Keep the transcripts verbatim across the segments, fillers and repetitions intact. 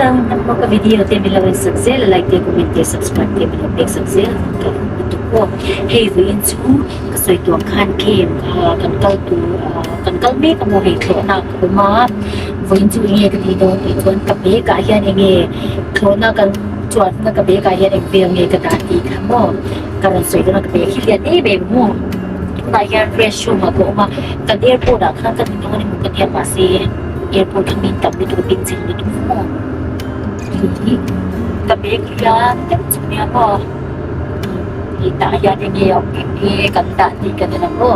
Nan mwo ka video de mih lowen saksel, like de, comment de, subscribe de mih lowen saksel. Ka, ka, ka, ka, hei, video nsu, ka sohte kan kem, ah, kan kaldu, ah, kan kalme ka mwo hei klona ka mwo. Video nsu nge ka di do, di tuan ka pei ka hian nge klona kan tuan na ka pei ka hian nge pei nge ka dati ka mwo. Ka ron sohte na ka pei hian nge pei mwo. Na hian fresh show ma ko ma kan airport a kan kan di do ni mwo ka dia masi. Airport kami tam ni tu pin sing ni tu mo. Ka pei ka hian tem sumia mo. Ita hian nge ok, eh, kan dati kan na mo.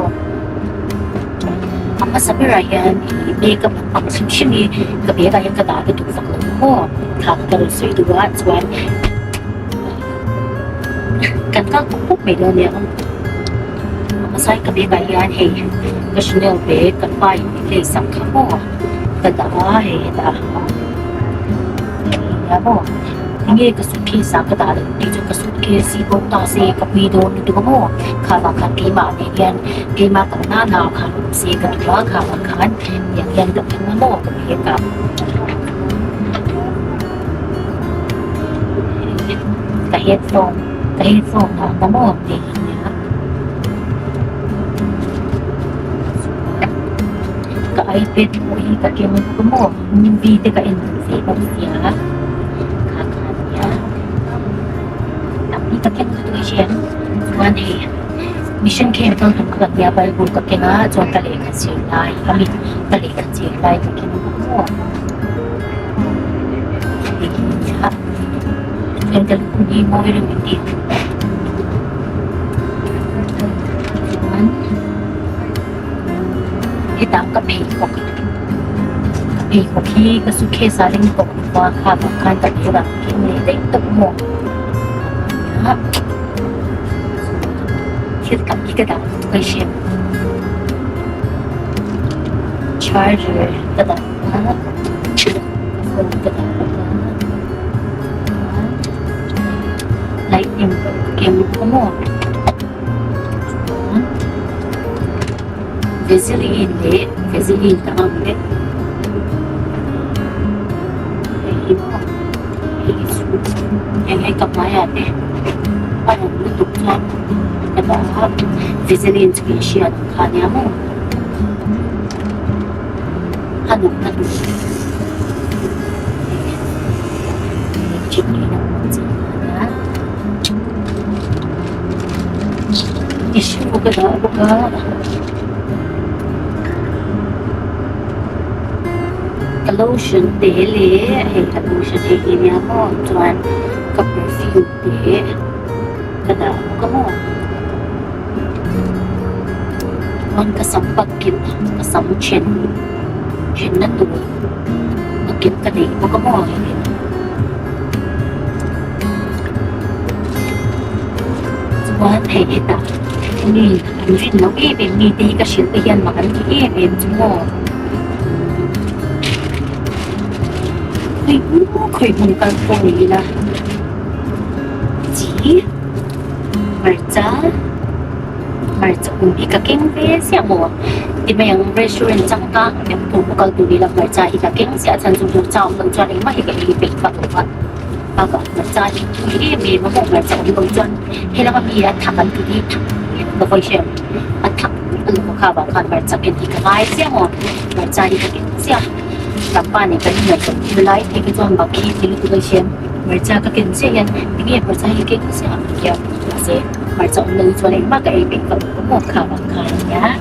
Ahpw ma samira hian, eh, makeup pahn simsim ni, ka pei ka hian ka dati tu fak mo. Ka ka ron sohte wat, wat. Kan kak puk puk me lo ne. Ahpw ma sai ka pei ka hian hei. Ka Chanel pei, kan pai, hei sang ka mo. Ka da, hei da. Ya mo. Nge ka suitcase a ka da, di tu ka suitcase i ko ta se ka pei do ni tu mo. Ka ba ka kei ma ne hian, kei ma ka na na ka se ka tu ka ba kan. Hian hian ka pei mo ka pei ka. Ka headphone, ka headphone ka, ka mo, eh, ya. Ka iPad ko i ka keng ko mo, movie de ka en se ko sia. Ka ka ya. Tapi ka keng ko tu sian. Tuan he. Mission camp kan ka ya Bible ka keng a, tuan ka lehka se lai. Kami ka lehka se lai ka keng ko mo. Ya. Kan ka lukuni mo irin miti. Kan. Ita ka pei kok. Ka pei kok hi ka suitcase a ling kok wa ka ba kan ka pei ba ki ne dei tok mo. Ha. Kit ka ki ka da ka shem. Charger ka da. Lightning kem ko mo. Vaseline de, Vaseline tangam de. Yang, yang kamaya de. Ayong lutuk sa. Kata Vaseline spesial kanya mo. Hanok na tu. Issue ka da ka. Ka lotion de le, hei ka lotion de le ni ako, tuan ka perfume de. Ka da ka mo. Wan ka sampak kin, ka sam chen. Chen na tu. Ka kin ka dei ko ka mo. Wan hei ita. Ni, ni no e ben ni dei ka shil ka hian makan ki e ben tu mo. Koi bu, koi bu kan ko ni la. Ji. Marca. Marca umi ka keng be sia mo. Di ma yang restaurant sang ka, yang tu buka tu di la marca i ka keng sia san tu marca ong tu ni ma i ka i pek pa pa. Paka marca i tu i me ma mo marca ong tu. Hela ma mi a thakan tu di. Ka fai shem. A thak. Alo ka ba kan marca ken i ka ngai sia mo. Marca i ka keng sia. Kampani ka ni na tu. Lai i ka tu ba ki ti tu ka shem. Marca ka kin se yan, nge marca i kin se, ya, se, marca ong lei tuan ma ka e pek ka mo ka ba ka ya.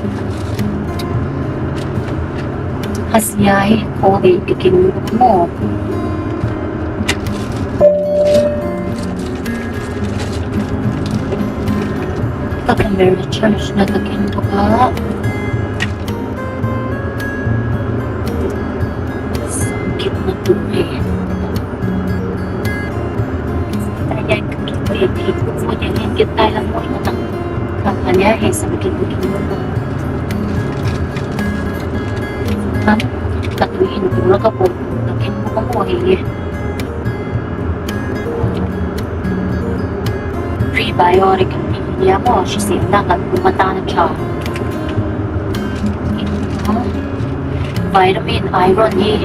Hasiai, ko de i kin mo. Ka kamera charge na ka kin mo ka. Sakit na tu e. Kita yang kita di, kita yang kita yang mo ina. Kampanya e sakit na tu. Kan, katuin tu la ka po, katuin ko ka po e. Prebiotic ni ya mo, sisi na kan kumatan cha. Vitamin, iron ni,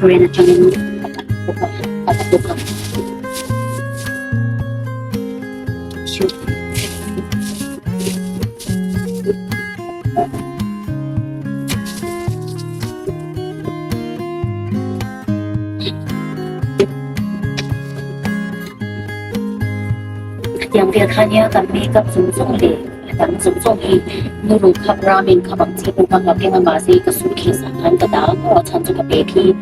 Sure na tangin. Diang pil kania ka makeup song song le. Dang song song hi nuru kap ramen kapang ti pukang kaping a masi ka suitcase akan ka dang o chan tu ka baby.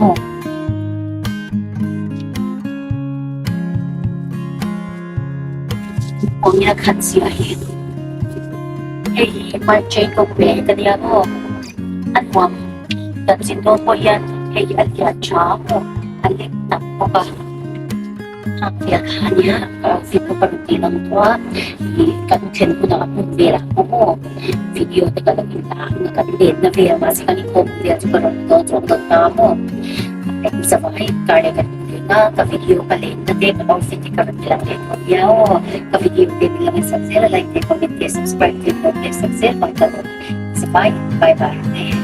Oh. Ong ia kan sia hi. Hei, mai Jacob be kania ko. An wam. Dan sin to ko ian, hei, an ia cha ko. An ia tang ko ka. Hei, kania, ah, si ko ka ruti lang tua. I kan ken ko na ko vera ko. Video te ka lagi la, na ka te na vera masi kani ko vera tu ka ruti to to to tamo. Hei, sa mai, kare ka na ka video ka le na te ka outfit ka ruti lang te ko ia o. Ka video te bilang sa se la like te comment te subscribe te comment te subscribe pa ka. Sa mai, bye bye.